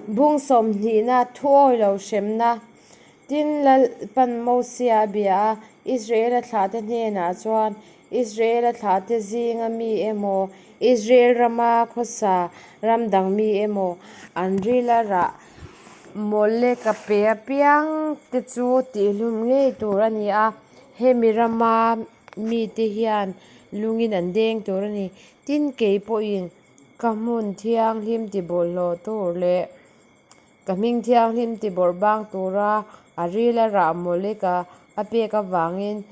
Bung sawmhnihna thuawi lo hremna. Tin, Lalpan Mosia a bia a, Israela thlahte hnenah chuan, Israela thlahte zinga mi emaw, Israel rama khawsa ram dang mi emaw, an rila rah Molek a pe apiang te chu tihlum ngei tur a ni a, hemi rama mite hian lungin an deng tur a ni. Tin, kei pawhin ka hmun thianghlim tibawlhhlawh tur leh ka hming thianghlim tibawrh bang tura a rila rah Molek a a pek avangin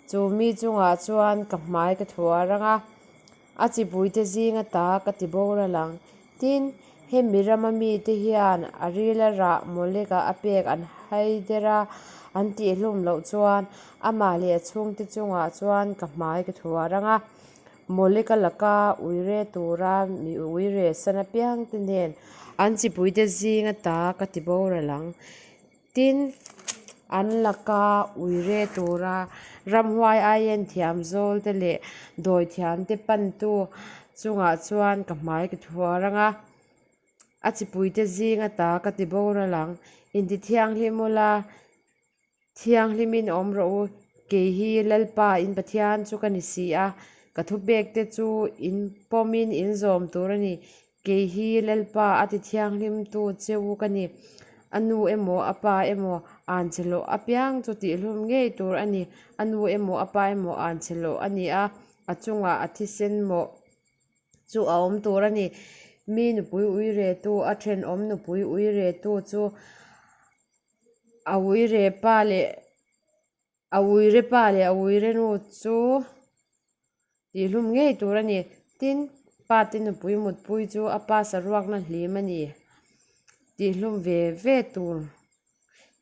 chu mi chungah chuan ka hmai ka thuar ang a, a chipuite zinga ta ka ti boral ang. Tin, hemi rama mite hian a rila rah Molek a a pek an hai der a, an tihhlum loh chuan amah leh a chhungte chungah chuan ka hmai ka thuar ang a. Moleka laka uire tura mi uire san apiangte nen an chipuite zinga ta ka ti boral ang. Tin, an laka uire tura ramhuai aien thiam zawlte leh dawi thiamte pantu chungah chuan ka hmai ka thuar ang a, a chipuite zinga ta ka ti boral ang. Intithianghlim ula. Thianghlimin awm rawh u, kei hi Lalpa in Pathian chu ka ni si a, ka thupekte chu in pawmin in zawm tur a ni. Kei hi Lalpa a ti thianghlimtu che u ka ni. A nu emaw a pa emaw an che hlawh apiang chu tihlum ngei tur a ni. A nu emaw a pa emaw an che hlawh a ni a, a chungah a thisen mawh chu a awm tur a ni. Mi nupui uiretu, a thenawm nupui uiretu chu. A uire pa leh a uire pa leh a uire nu chu tihhlum ngei tur a ni. Tin, pa te nupui mutpui chu a pa saruakna hlim a ni. Tihhlum ve ve tur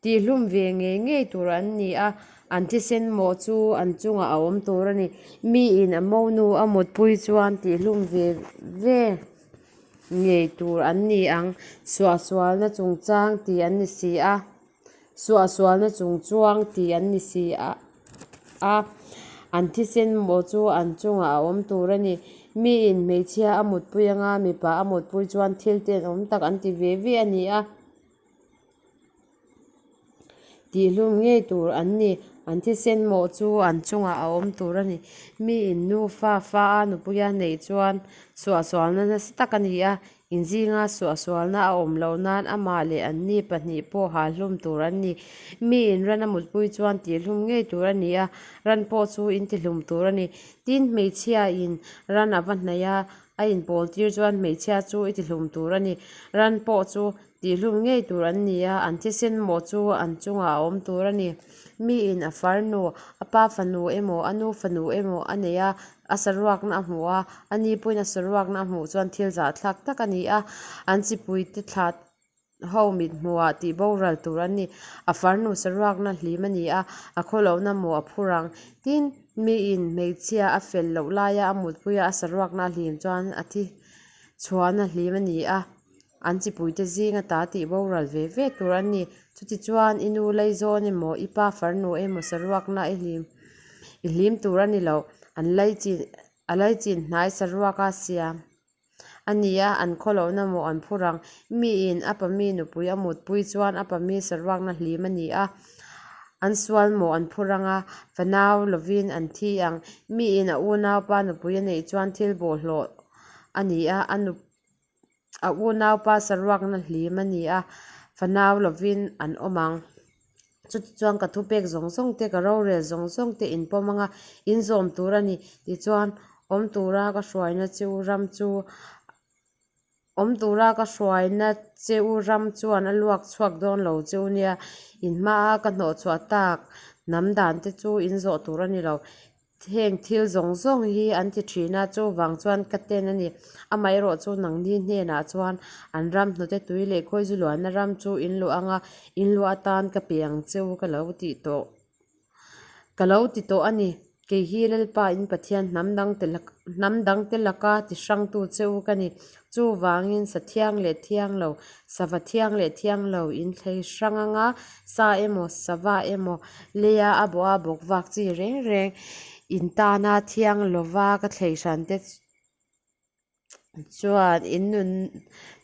tihhlum ve ngei ngei tur an ni a, an thisen mawh chu an chungah a awm tur a ni. Miin a monu a mutpui chuan tihhlum ve ve. Ngei tur an ni ang. Suahsualna chungchang tih an ni si a, suahsualna chungchuang tih an ni si a, an thisen maw chu an chungah a awm tur a ni. Miin hmeichhia a mutpui anga mipa a mutpui chuan thil tenawm tak an ti ve ve a ni a. Tihlum ngei tur an ni. An thisen mawh chu an chungah a awm tur a ni. Miin nufa fa a nupuia neih chuan suahsualna nasa tak a ni a, inzinga suahsualna a awm loh nan amah leh anni pahnih pawh halhlum tur an ni. Miin ran a mutpui chuan tihlum ngei tur a ni a, ran pawh chu intihlum tur a ni. Tin, hmeichhiain ran a va hnaih a, a inpawl tir chuan hmeichhia chu i tihlum tur a ni. Ran pawh chu Tihlum ngei tur an ni a, an thisen mawh chu an chungah a awm tur a ni. Miin a farnu, a pa fanu emaw, a nu fanu emaw a nei a, a saruakna a hmuh a, a ni pawhin a saruakna a hmuh chuan thil zahthlak tak a ni a, an chipuite thlah ho mit hmuhah tih boral tur an ni. A farnu saruakna hlim a ni a, a khawlohna mawh a phur ang. Tin, miin hmeichhia a fel loh laia a mutpuia a saruakna a hlim chuan a thi chhuahna hlim a ni a. An chipuite zinga ta tih boral ve ve tur an ni. Chutichuan, i nu laizawn emaw, i pa farnu emaw saruakna i hlim i hlim tur a ni lo. An laichin a laichin hnai saruaka siam a ni a, an khawlohna maw an phur ang. Miin a pami nupui a mutpui chuan a pami saruakna hlim a ni a, an sual maw an phur ang a, fanau lovin an thi ang. Miin a unaupa nupui a neih chuan thil bawhhlawh a ni a, a nup. A unaupa saruakna hlim a ni a, fanau lovin an awm ang. Chutichuan ka thupek zawng zawng te, ka rorel zawng zawng te in pawm ang a, in zawm tur a ni. Tichuan, awm tura ka hruaina che u ram chu, awm tura ka hruaina che u ram chuan a luak chhuak dawn lo che u nia. In hmaa ka hnawhchhuah tak hnam dan te chu in zawh tur a ni lo. Heng thil zawng zawng hi an ti thin a, chuvang chuan ka ten a ni. Amaherawh chu nangni hnenah chuan an ram hnute tui leh khawizu luanna ram chu in luah anga in luah atan ka pe ang che u ka lo ti tawh ka lo ti tawh a ni. Kei hi Lalpa in Pathian hnam dangte hnam dangte laka ti hrangtu che u ka ni. Chuvangin sa thiang leh thiang lo, sava thiang leh thiang lo in thlei hrang anga sa emaw, sava emaw, leia a bawh a bawk vak chi reng reng in tana thiang lova ka thlei hran te chuan in nun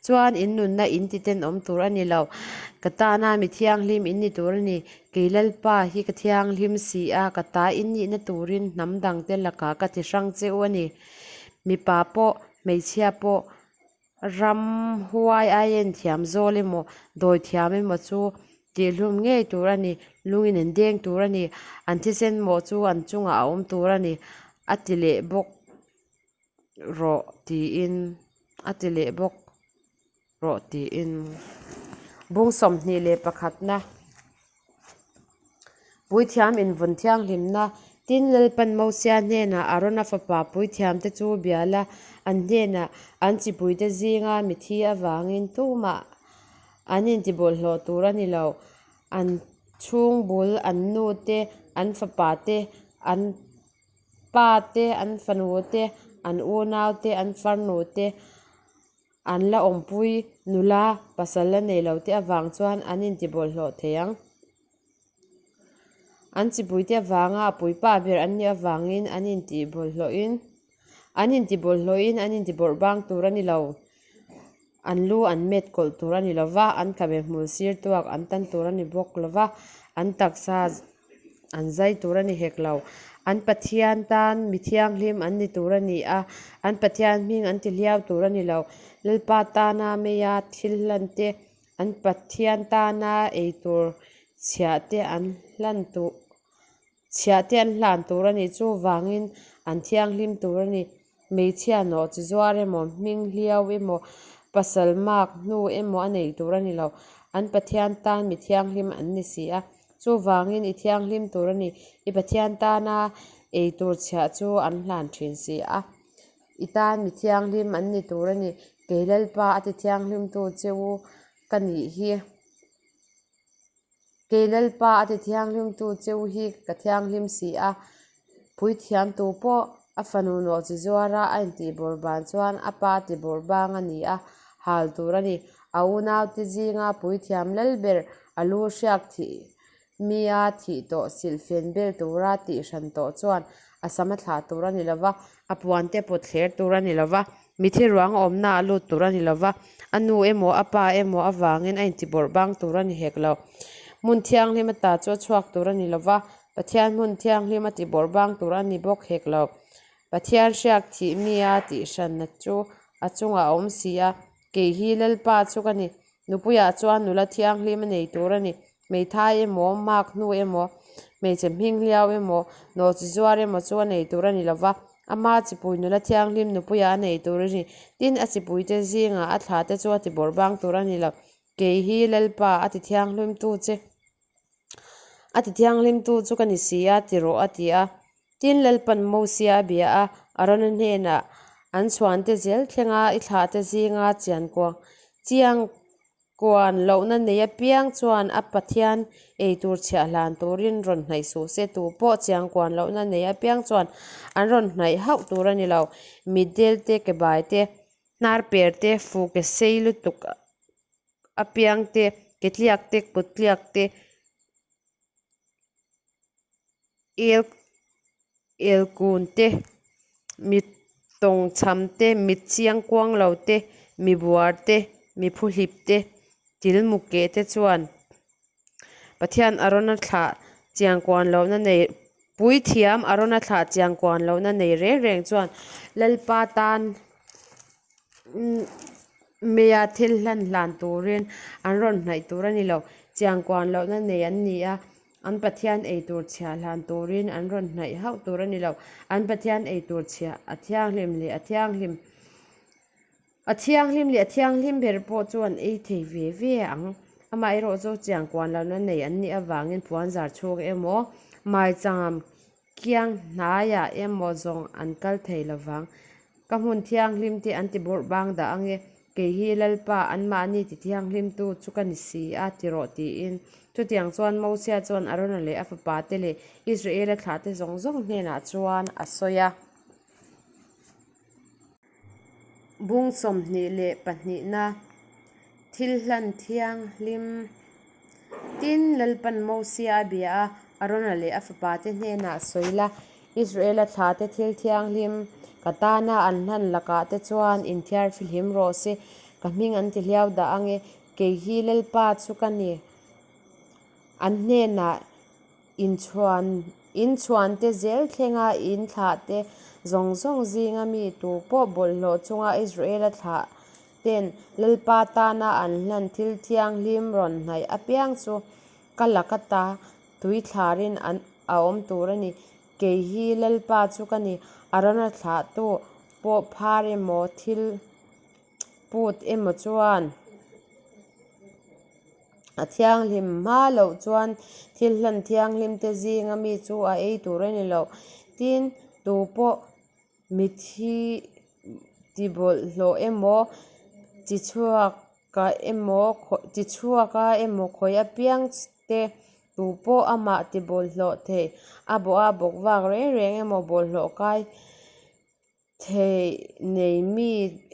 Chuan in nunna in ti tenawm tur a ni lo. Ka tana mi thianghlim in ni tur a ni. Kei Lalpa hi ka thianghlim si a, ka ta in nihna turin hnam dangte lakah ka ti hrang che u a ni. Mipa pawh, hmeichhia pawh, Ramhuai aiin thiam zawl emaw, dawi thiam emaw chu tihhlum ngei tur a ni, lungin an deng tur a ni, an thisen mawh chu an chungah a awm tur a ni, a ti leh bawk rawh tiin a ti leh bawk rawh tiin bung 21na. Puithiam invawn thianghlimna Tin, Lalpan Mosia hnenah Arona fapa puithiamte chu bia la, an hnenah an chipuite zinga mithi avangin tumah an intibawlhhlawh tur a ni lo. An chhungbul, an nute, an fapate, an pate, an fanute, an unaute, an farnute, An la awmpui nula pasal la nei lo te avang chuan an intibawlhhlawh thei ang. An chipuite avanga a puipa ber an nih avangin an intibawlhhlawhin an intibawlhhlawhin an intibawrhbang tur a ni lo. An lu an met kawlh tur a ni lo va, an khabe hmul sir tuak an tan tur a ni bawk lo va, an taksa An zai tur a ni hek lo. An Pathian tan mi thianghlim an ni tur a ni a, an Pathian hming an ti hliau tur a ni lo. Lalpa tana meia thil hlan te, an Pathian tana ei tur chhiah te an hlan tur chhiah te an hlan tur a ni. Chuvangin an thianghlim tur a ni. Hmeichhia nawh chi zuar emaw, hming hliau emaw, pasal mak hnu emaw a nei tur a ni lo. An Pathian tan mi thianghlim an ni si a. Chuvangin i thianghlim tur a ni. I Pathian tana ei tur chhiah chu an hlan thin si a. I tan mi thianghlim an ni tur a ni. Kei Lalpa a ti thianghlimtu che u ka nih hi. Kei Lalpa a ti thianghlimtu cheu hi ka thianghlim si a, puithiamtu pawh a fanu nawh chi zuara a intihbawrh ban chuan a pa tibawrh bang a ni a, hal tur a ni. A unaute zinga puithiam lal ber a lu hriak thih mia thih tawh silhfen bel tura tih hran tawh chuan a sam a thlah tur a ni lo va, a puante a pawt thler tur a ni lo va. Mithi ruang a awmna a lut tur a ni lo va, a nu emaw a pa emaw avangin a intibawrh bang tur a ni hek lo. Hmun thianghlim ata chu a chhuak tur a ni lo va, Pathian hmun thianghlim a tibawrh bang tur a ni bawk hek lo. Pathian hriak thih mia tihhranna chu a chungah a awm si a, kei hi Lalpa chu ka ni. Nupuiah chuan nula thianghlim a nei tur a ni. Hmeithai emaw, mak hnu emaw, hmeichhe hming hliau emaw, nawhchi zuar emaw chu a nei tur a ni lo va, ama chipui nula thianghlim nupuiah a nei tur a ni. Tin, a chipuite zingah a thlahte chu a tibawrh bang tur a ni lo. Kei hi Lalpa, a ti thianghlimtu che, a ti thianghlimtu chu ka ni si a, ti rawh, a ti a. Tin, Lalpan Mosia a bia a, Arona hnenah, An chhuante zel thlenga i thlahte zinga chiankuang chiang Kuan lohna nei apiang chuan a Pathian ei tur chhiah hlan turin rawn hnaih suh se, tu pawh chiang kuan lohna nei apiang chuan an rawn hnaih hauh tur a ni lo. Mitdel te, kebai te, hnar per te, fu ke sei lutuk apiang te, ke tliak te, kut tliak te, El elkun te, mi tawngchham te, mit chiang kuang lo te, mi buar te, mi phuhlip te, tilmu keh te chuan Pathian Arona thlah chiang kuan lohna nei Puithiam Arona thlah chiang kuan lohna nei reng reng chuan Lalpa tan Meia thil hlan hlan turin an rawn hnaih tur a ni lo. Chiang kuan lohna nei an ni a. An Pathian ei tur chhiah hlan turin an rawn hnaih hauh tur a ni lo. An Pathian ei tur chhiah a thianghlim leh a thianghlim a thianghlim leh a thianghlim ber pawh chu an ei thei ve ve ang. Amaherawh chu chiang kuan lohna nei an nih avangin puanzar chhung emaw, maicham Kiang hnaiah emaw zawng an kal thei lo vang. Ka hmun thianghlim te an ti bawrh bang dah ange, kei hi Lalpa anmahni ti thianghlimtu chu ka ni si a, ti rawh tiin. Chutiang chuan Mosia chuan Arona leh a fapate leh Israela thlahte zawng zawng hnenah chuan a sawi a. Bung 22na Thil hlan thianghlim Tin, Lalpan Mosia a bia a, Arona leh a fapate hnenah sawi la, Israela thlate thil thianghlim ka tana an hlan lakah te chuan inthiar fihlim rawh se. Ka hming an ti hliau dah ang e, kei hi Lalpa chu ka ni. An hnenah inchhuan inchhuante zel thlenga in thlahte zawng zawng zinga mi tu pawh bawlhhlawh chunga Israela thlah ten Lalpa tana an hlan thil thianghlim rawn hnaih apiang chu ka lak ata tui thlarin an a awm tur a ni. Kei hi Lalpa chu ka ni. Arona thlahtu pawh phar emaw thil put emaw chuan a thianghlim hma loh chuan thil hlan thianghlim te zinga mi chu a ei tur a ni lo. Tin, tu pawh mithi ti bawlhhlawh emaw chi chhuak ka emaw chi chhuak a emaw khawi apiang te tu pawh amah ti bawlhhlawh thei a bawh a bawk vak reng reng emaw bawlhhlawh kai thei nei mi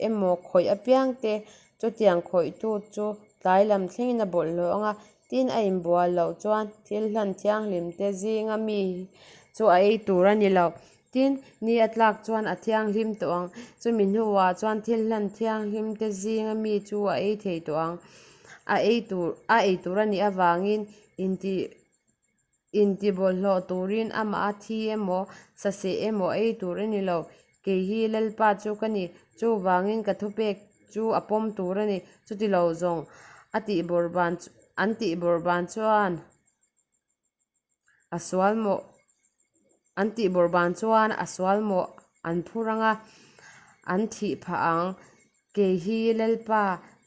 emaw khawih apiang te chutiang khawihtu chu tlai lam thlengin a bawlhhlawh ang a tin a inbual loh chuan thil hlan thianghlim te zinga mi chu a ei tur a ni lo. Tin, ni a tlak chuan a thianghlim tawh ang. Chumi hnuah chuan thil hlan thianghlim te zinga mi chu a ei thei tawh ang. A ei tur a ei tur a nih avangin inti inti bawlhhlawh turin amah a thi emaw, saseh emaw ei tur a ni lo. Kei hi Lalpa chu ka ni. Chuvangin ka thupek chu a pawm tur a ni. Chuti lo zawng a tihbawrhban an tihbawrhban chuan A sual mawh an tih bawrh ban chuan a sual mawh an phur ang a, an thih phah ang. Kei hi Lalpa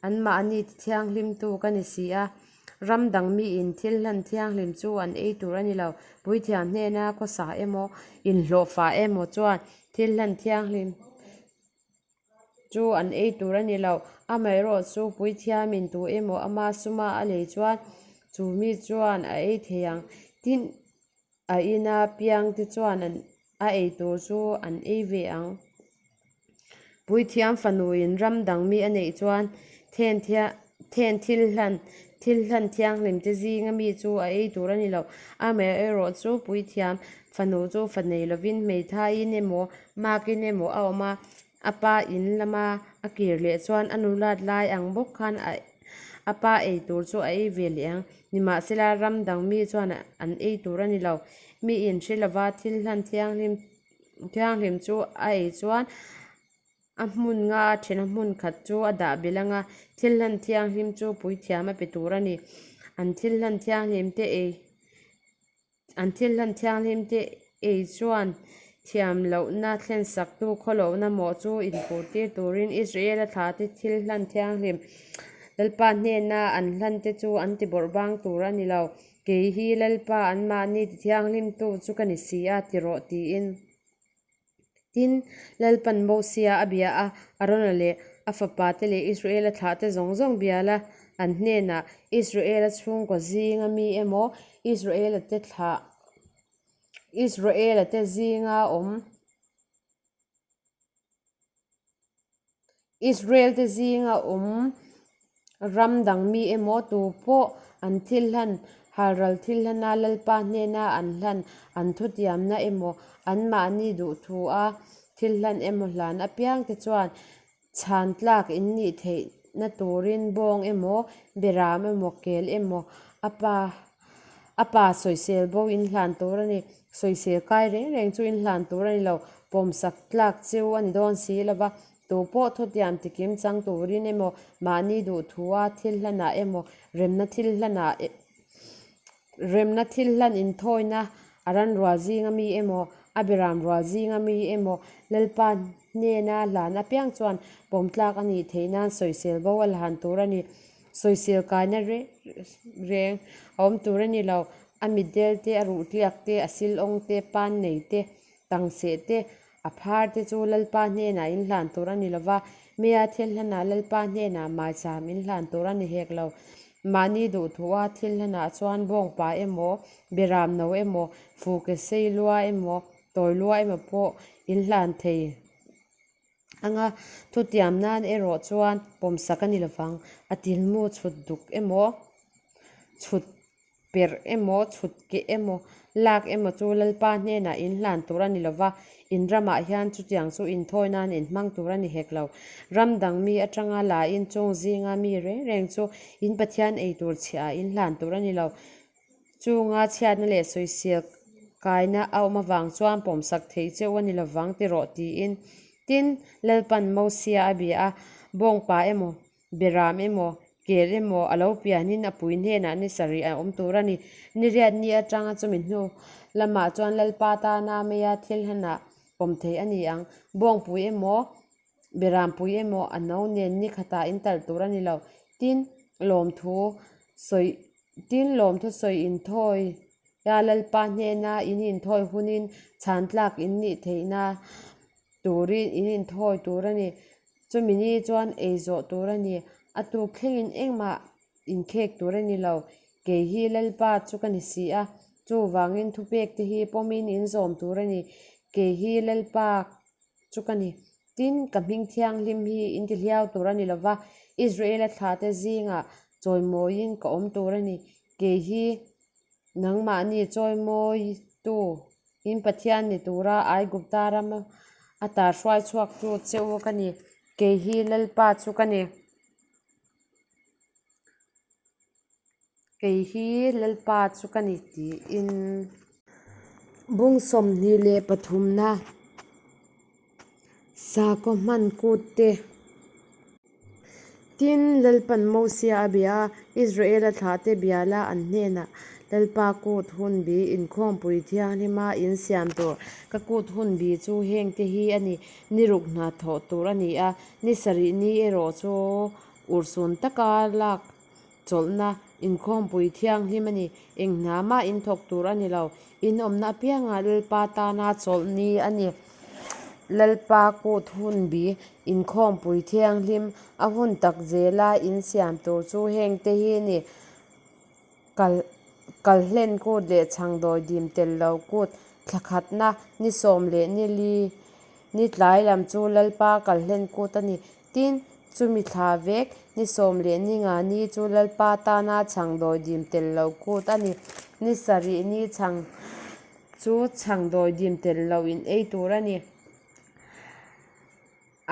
anmahni ti thianghlimtu ka ni si a, ram dang miin thil hlan thianghlim chu an ei tur a ni lo. Puithiam hnena khawsa emaw, inhlawhfa emaw chuan thil hlan thianghlim chu an ei tur a ni lo. Amaherawh chu puithiamin tu emaw ama suma a lei chuan chu mi chuan a ei thei ang. Tin, a ina piangte chuan an a ei tur chu an ei ve ang. Puithiam fanuin ram dang mi a neih chuan then then thil hlan thil hlan thianghlim te zinga mi chu a ei tur a ni lo. Amaherawh chu puithiam fanu chu fa nei lovin hmeithaiin emaw Makin emaw a awm a, a pa in lama a kir leh chuan a nulat lai ang bawk khan a a pa ei tur chu a ei ve leh ang. Nimahsela, ram dang mi chuan an ei tur a ni lo. Mi in hre lova thil hlan thianghlim thianghlim chu a ei chuan a hmun nga a then a hmun khat chu a dah belh ang a, thil hlan thianghlim chu puithiam a pe tur a ni. An thil hlan thianghlim te ei. An thil hlan thianghlim te ei chuan thiam lohna thlensaktu khawlohna mawh chu inpuhtir turin Israela thlahte thil hlan thianghlim Lalpa hnena an hlan te chu an ti bawrh bang tur a ni lo. Kei hi Lalpa anmahni ti thianghlimtu chu ka ni si a, ti rawh tiin. Tin, Lalpan Mosia a bia a, Arona leh a fapate leh Israela thlahte zawng zawng bia la, an hnenah, Israela chhungkaw zinga mi emaw, Israela te thlah, Israela te zinga awm, Israel te zinga awm ram dang mi emaw tu pawh an thil hlan, halral thil hlana Lalpa hnena an hlan, an thutiamna emaw, anmahni duhthu a thil hlan emaw hlan apiang te chuan chhan tlak in nih theihna turin bawng emaw, beram emaw, kel emaw a pa A pa sawisel bo in hlan tur a ni. Sawisel kai reng reng chu in hlan tur a ni lo. Pawmsak tlak cheu a ni dawn si lo va, tu pawh thutiam tikim chang turin emaw, mahni duhthua thil hlanah emaw, remna thil hlanah remna thil hlan inthawina a ran rual zinga mi emaw, a beram rual zinga mi emaw, Lalpa hnena hlan apiang chuan pawmtlak a nih theih nan sawisel bo a hlan tur a ni. Sawisel kaina reng reng a awm tur a ni lo. A mitdel te, a ruhtliak te, a silawng te, pan nei te, tangseh te, a phar te chu Lalpa hnenah in hlan tur a ni lo va, Mea thil hlanah Lalpa hnenah maicham in hlan tur a ni hek lo. Mahni duhthua thil hlanah chuan bawngpa emaw, beram no emaw, fuke sei lua emaw, tawi lua emaw pawh in hlan thei. Anga thutiam nan erawh chuan pawmsak a ni lovang. A tilmu chhut duk emaw, chhut perh emaw, chhut keh emaw, lak emaw chu Lalpa hnenah in hlan tur a ni lo va, in ramah hian chutiang chu inthawi nan in hmang tur a ni hek lo. Ram dang mi atanga lain chung zinga mi reng reng chu in Pathian ei tur chhiah ah in hlan tur a ni lo. Chunga chhiatna leh sawisel kaina a awm avang chuan pawmsak theih cheu a ni lovang ti rawh tiin. Tin, Lalpan Mosia a bia a, Bawngpa emaw, Beram emaw, kel emaw a lo pianin a pui hnenah ni sarih a awm tur a ni. Ni riat ni atanga chumi hnu lamah chuan Lalpa tana meia thil hlanah pawm thei a ni ang. Bawngpui emaw, Berampui emaw a no nen ni khatah in talh tur a ni lo. Tin, lawmthu sawi Tin, lawmthu sawi inthawi a Lalpa hnena in inthawi hunin chhan tlak in nih theihna turin in inthawi tur a ni. Chumi ni chuan ei zawh tur a ni. A tuk thlengin engmah inkhek tur a ni lo. Kei hi Lalpa chu ka ni si a, chuvangin thupek te hi pawmin in zawm tur a ni. Kei hi Lalpa chu ka ni. Tin, ka hming thianghlim hi in ti hliau tur a ni lo va, Israela thlahte zingah chawimawiin ka awm tur a ni. Kei hi nangmahni chawimawitu in Pathian ni tura Aigupta ram ata hruai chhuaktu che u ka ni. Kei hi Lalpa chu ka ni. Kei hi Lalpa chu ka ni tiin. Bung 23 na sakhaw hman kut te. Tin, Lalpan Mosia a bia a, Israela thlahte bia la an hnenah, Lalpa kut hun bi inkhawmpui thianghlima in siam tur ka kut hun bi chu hengte hi a ni, ni ruk hna thawh tur a ni a, ni sarih ni erawh chu urhsun taka lak Chawlhna, inkhawmpui thianghlim a ni. Eng hna mah in thawk tur a ni lo. In awmna apiangah Lalpa tana chawlh ni a ni. Lalpa kut hun bi, inkhawmpui thianghlim a hun tak zela in siam tur chu heng te hi ni. Kal, kalhlen kut leh chhangdawi dim tel lo kut, thla khatna, ni sawm leh ni li, ni tlai lam chu Lalpa kalhlen kut a ni. Tin, chumi thla vek, ni sawm leh ni nga ni chu Lalpa tana chhang dawi dim tel lo kut a ni. Ni sarih ni chhang chu chhang dawi dim tel lo in ei tur a ni.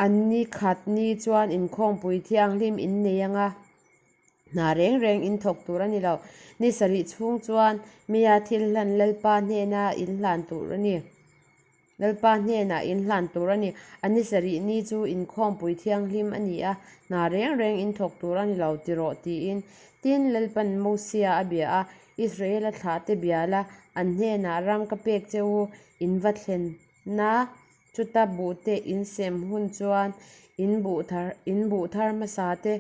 An ni khat ni chuan inkhawmpui thianghlim in nei ang a, hna reng reng in thawk tur a ni lo. Ni sarih chhung chuan mia thil hlan Lalpa hnena in hlan tur a ni. Lalpa hnenah in hlan tur a ni. A ni sarih ni chu inkhawmpui thianghlim a ni a, hna reng reng in thawk tur a ni lo ti rawh tiin. Tin, Lalpan Mosia a bia a, Israela thlahte bia la, an hnenah ram ka pek che u, in va thlenna chuta buhte in sem hun chuan in buh thar in buh thar hmasa te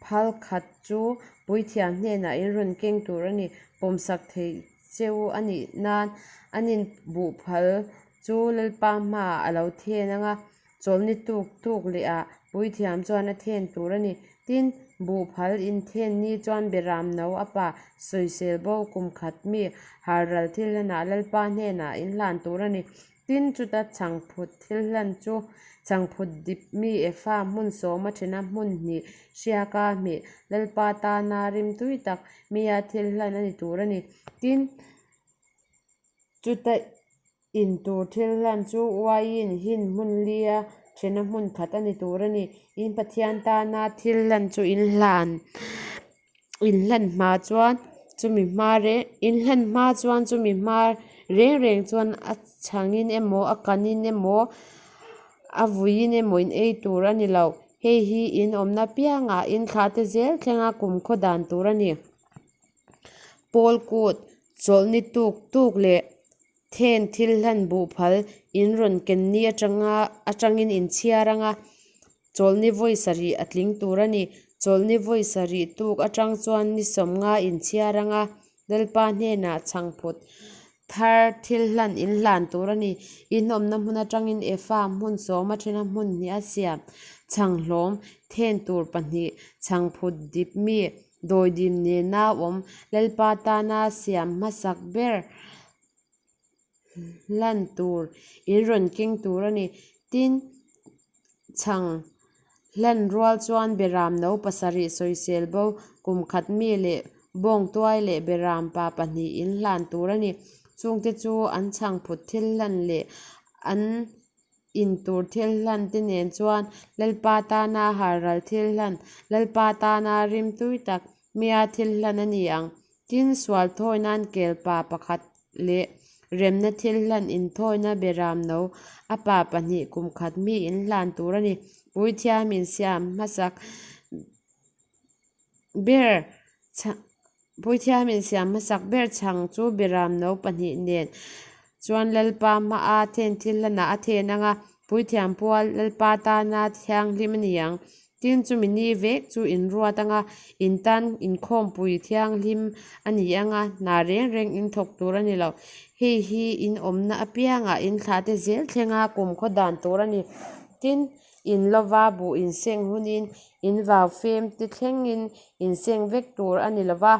Phal khat chu puithiam hnenah in rawn keng tur a ni. Pawmsak theih che u a nih nan an in buh phal chu Lalpa hmaah a lo then ang a, chawlhni tuk tuk leh ah puithiam chuan a then tur a ni. Tin, buh phal in then ni chuan Beram no a pa sawisel bo kum khat mi halral thil hlanah Lalpa hnenah in hlan tur a ni. Tin, chuta chhangphut thil hlan chu chhangphut dip mi Efa hmun sawma thena hmun hnih hriaka hmeh Lalpa tana rimtui tak mia thil hlan a ni tur a ni. Tin, chuta in tur thil hlan chu uaiin hin hmun lia thena hmun khat a ni tur a ni. In Pathian tana thil hlan chu in hlan. Inhlan hma chuan chumi hma reng inhlan hma chuan chumi hma reng reng chuan a chhangin emaw a kanin emaw a vuiin emaw in ei tur a ni lo. Hei hi in awmna piangah in thlah te zel thlenga kumkhaw dan tur a ni. Pawl kut chawlhni tuk tuk leh Then thil hlan buh phal in rawn ken ni atanga atangin in chhiar anga chawlhni vawi sarih a tling tur a ni. Chawlhni vawi sarih tuk atang chuan ni sawmnga in chhiar anga Lalpa hnenah chhangphut thar thil hlan in hlan tur a ni. In awmna hmun atangin Efa hmun sawma thena hmun hnih a siam chhanghlawm then tur pahnih chhangphut dip mi Dawidim nena awm Lalpa tana siam hmasak ber hlan tur in rawn keng tur a ni. Tin, chhang hlan rual chuan Beram no pasarih sawisel bo kum khat mi leh. Bawngtuai leh berampa pahnih in hlan tur a ni. Chungte chu an chhangphut thil hlan leh an in tur thil hlan te nen chuan Lalpa tana halral thil hlan, Lalpa tana rimtui tak mia thil hlan a ni ang. Tin, sual thawi nan kelpa pakhat leh remna thil hlan inthawina beram no a pa pahnih kum khat mi in hlan tur a ni. Puithiamin siam hmasak ber Puithiamin siam hmasak ber chhang chu beram no pahnih nen chuan Lalpa hmaa then thil hlanah a then ang a, Puithiam pual Lalpa tana thianghlim a ni ang. Tin, chumi ni vek chu in ruat ang a, in tan inkhawmpui thianghlim a ni ang a, hna reng reng in thawk tur a ni lo. Hei hi in awmna apiangah in thlahte zel thlenga kumkhaw dan tur a ni. Tin, in lova buh inseng hunin in vau fem te thlengin inseng vek tur a ni lo va,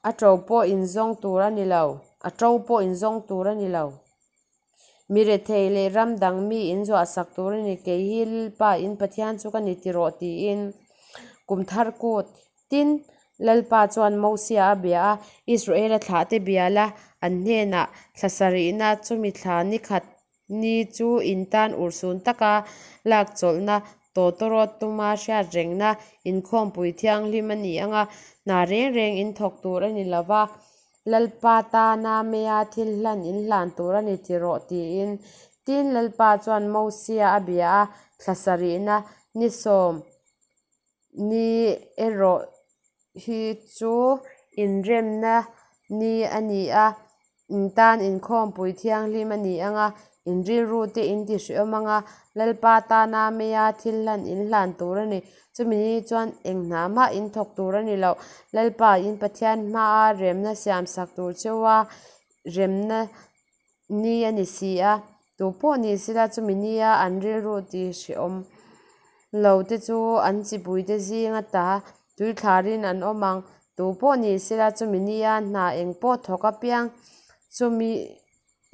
a to pawh inzawng tur a ni lo, a to pawh inzawng tur a ni lo. Mi rethei leh ram dang mi inzuahsak tur a ni, kei hi Lalpa in Pathian chu ka ni ti rawh tiin kum thar kut tin Lalpa chuan Mosia a bia a, Israela thlahte bia la an hnenah thla sarihna chumi thla ni khat Ni chu in tan urhsun taka lak chawlhna, tawtawrawt tuma hriat rengna, inkhawmpui thianghlim a ni ang a, hna reng reng in thawk tur a ni lo va, Lalpa tana meia thil hlan in hlan tur a ni ti rawh tiin. Tin, Lalpa chuan Mosia a bia a, thla sarihna ni sawm Ni erawh hi chu inremna ni a ni a, in tan inkhawmpui thianghlim a ni ang a, in rilru te in ti hreawm ang a, Lalpa tana meia thil hlan in hlan tur a ni. Chumi ni chuan eng hna mah in thawk tur a ni lo. Lalpa in Pathian hmaa remna siamsak tur cheu a, remna ni a ni si a, tu pawh ni sela chumi nia an rilru ti hrehawm lo te chu an chipuite zinga ta tuithlarin an awm ang. Tu pawh ni sela chumi nia hna eng pawh thawk apiang chumi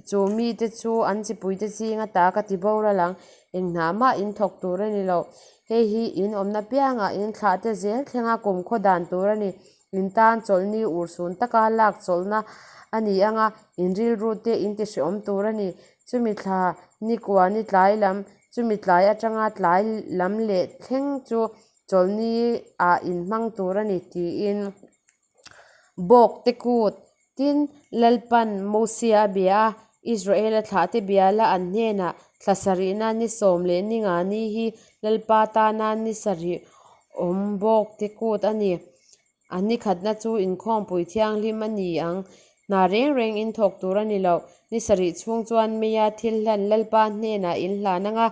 chu mite chu an chipuite zinga ta ka ti boral ang. Eng hna mah in thawk tur a ni lo. Hei hi in awmna piangah in thlah te zel thlenga kumkhaw dan tur a ni. In tan chawlhni urhsun taka lak chawlhna a ni ang a, in rilru te in ti hrehawm tur a ni. Chumi thla nikua ni tlai lam, chumi tlai atanga tlai lam leh thleng chu chawlhni ah in hmang tur a ni tiin bawk te kut tin Lalpan Mosia a bia a, Israela thlahte bia la an hnenah thla sarihna ni sawm leh ni nga ni hi Lalpa tana ni sarih awm bawk te kut a ni. A ni khatna chu inkhawmpui thianghlim a ni ang. Hna reng reng in thawk tur a ni lo. Ni sarih chhung chuan meia thil hlan Lalpa hnenah in hlan ang a,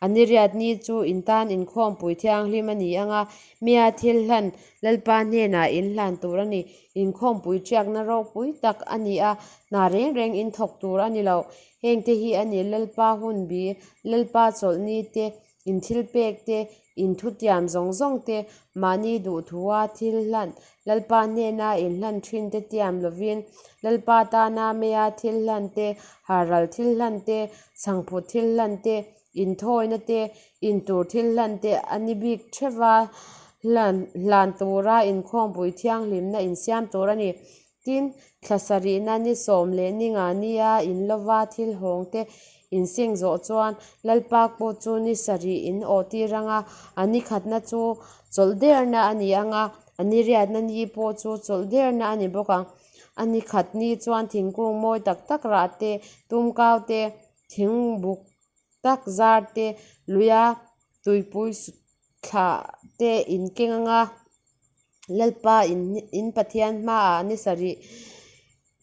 a ni riat ni chu in tan inkhawmpui thianghlim a ni ang a, meia thil hlan Lalpa hnenah in hlan tur a ni. Inkhawmpui ṭiakna ropui tak a ni a, hna reng reng in thawk tur a ni lo. Hengte hi a ni Lalpa hunbi, Lalpa chawlhni te, In thilpek te, in thutiam zawng zawng te, mahni duhthua thil hlan, Lalpa hnena in hlan thin te tiam lovin, Lalpa tana meia thil hlan te, haral thil hlan te, chhangphut thil hlan te, inthawina te, intur thil hlan te a ni bik theuva hlan hlan tura inkhawmpui thianghlimna insiam tur a ni. Tin, thla sarihna ni sawm leh ni nga nia in lova thil hawng te in seng zawh chuan Lalpa kut chu ni sarih in awh tir ang a, a ni khatna chu chawlh derna a ni ang a, a ni riatna ni pawh chu chawlh derna a ni bawk ang. A ni khat ni chuan thingkung mawi tak tak rah te, tumkau te, thingbuk tak zar te, luia tuipui thlah te in keng ang a. Lalpa in in Pathian hmaah ni sarih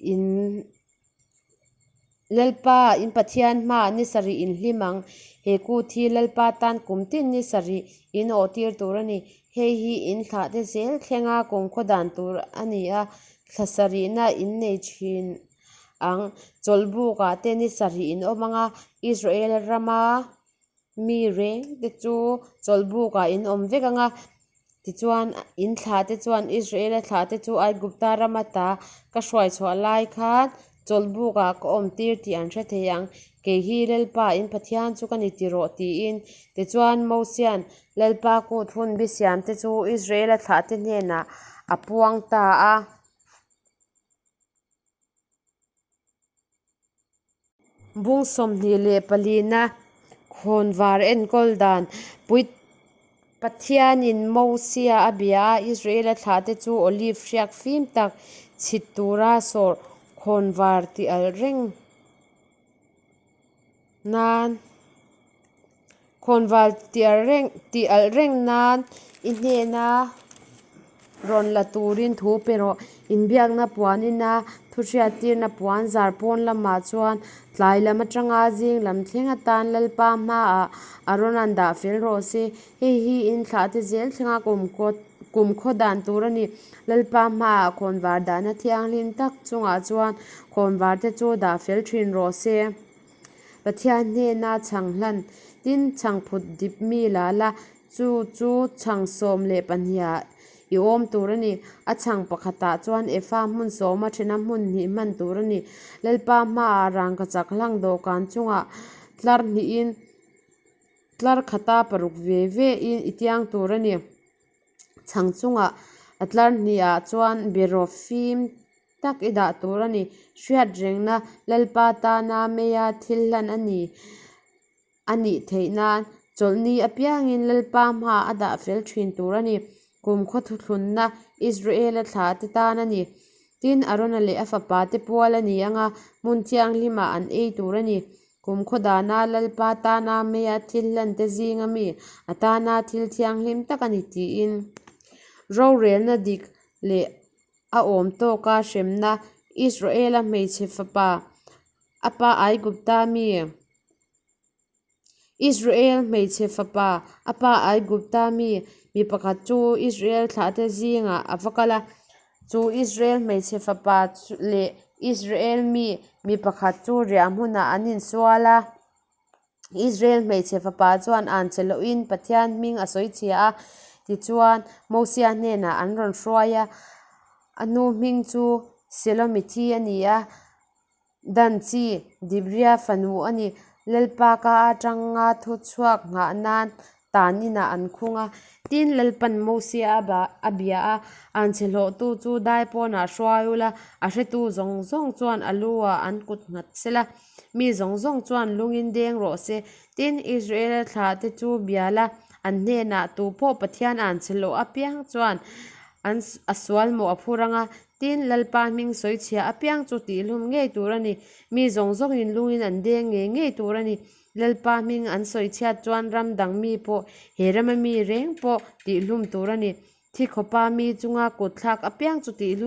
in Lalpa in Pathian hmaah ni sarih in hlim ang. He kut hi Lalpa tan kum tin ni sarih in awh tir tur a ni. Hei hi in thlah te zel thlenga kumkhaw dan tur a ni a, thla sarihna in nei thin ang. Chawlhbukah te ni sarih in awm ang a, Israel rama Mi reng te chu chawlhbukah in awm vek ang a, tichuan in thlah te chuan Israela thlah te chu Aigupta rama ta ka hruai chhuah lai khan chawlhbukah ka awm tir tih an hre thei ang. Kei hi Lalpa in Pathian chu ka ni ti rawh, tiin. Tichuan, Mosia'n Lalpa kut hun bi siamte chu Israela thlahte hnenah a puang ta a. Bung 24na khawnvar enkawl dan pui Pathianin Mosia a bia a, Israela thlahte chu olive hriak fim tak chhit tura sawr khawnvar tih alh reng nan Khawnval tih alh reng nan i hnena rawn la turin thu pe rawh. Inbiakna puanina thuhriattirna puan zar pawn lamah chuan tlai lam atanga zing lam thleng atan Lalpa hmaah a rawn an dah fel rawh se. Hei hi in thlahte zel thlenga kumkhaw dan tur a ni. Lalpa hmaah khawnvar dahna thianghlim tak chungah chuan khawnvarte chu dah fel thin rawh se. Pathian hnena chhang hlan tin chhangphut dip mi la la, chu chu chhang 12ah i awm tur a ni. A chhang pakhatah chuan efa hmun sawma thena hmun hnih hman tur a ni. Lalpa hmaah rangkachak hlang dawhkan chungah tlar hnihin tlar khata paruk ve ve in i tiang tur a ni. Chhang chungah a tlar hnihah chuan beraw fim tak i dah tur a ni. Hriat rengna Lalpa tana meia thil hlan a ni a nih theih nan chawlhni apiangin Lalpa hmaah a dah fel thin tur a ni. Kumkhaw thuthlunna Israela thlah te tan a ni. Tin, Arona leh a fapa te pual a ni anga hmun thianghlimah an ei tur a ni. Kumkhaw dana Lalpa tana meia thil hlan te zinga mi a tana thil thianghlim tak a ni tiin rorelna dik leh A awm tawk a hremna Israela hmeichhe fapa a pa Aigupta mi Israel hmeichhe fapa a pa Aigupta mi mi pakhat chu Israel thlahte zingah a va kal a. Chu Israel hmeichhe fapa leh Israel mi mi pakhat chu riah hmunah an insual a. Israel hmeichhe fapa chuan an che lohin Pathian hming a sawi chhia a, tichuan Mosia hnenah an rawn hruai a. A nu hming chu Selomithi a ni a, Dan chi Dibria fanu a ni. Lalpa ka atanga thu chhuak nghah nan tan inah an khung a. Tin, Lalpan Mosia a bia a, An chhe hlawhtu chu dai pawnah hruai ula, a hretu zawng zawng chuan a lu ah an kut nghat sela. Mi zawng zawng chuan lungin deng rawh se. Tin, Israela thlahte chu bia la, an hnenah tu pawh Pathian an chhe loh apiang chuan an a sual mawh a phur ang a. Tin, Lalpa hming sawi chhia apiang chu tihlum ngei tur a ni. Mi zawng zawngin lungin an deng ngei ngei tur a ni. Lalpa hming an sawi chhiat chuan ram dang mi pawh, he rama mi reng pawh tihlum tur a ni. Thi khawpa mi chunga kut thlak apiang chu tihlum.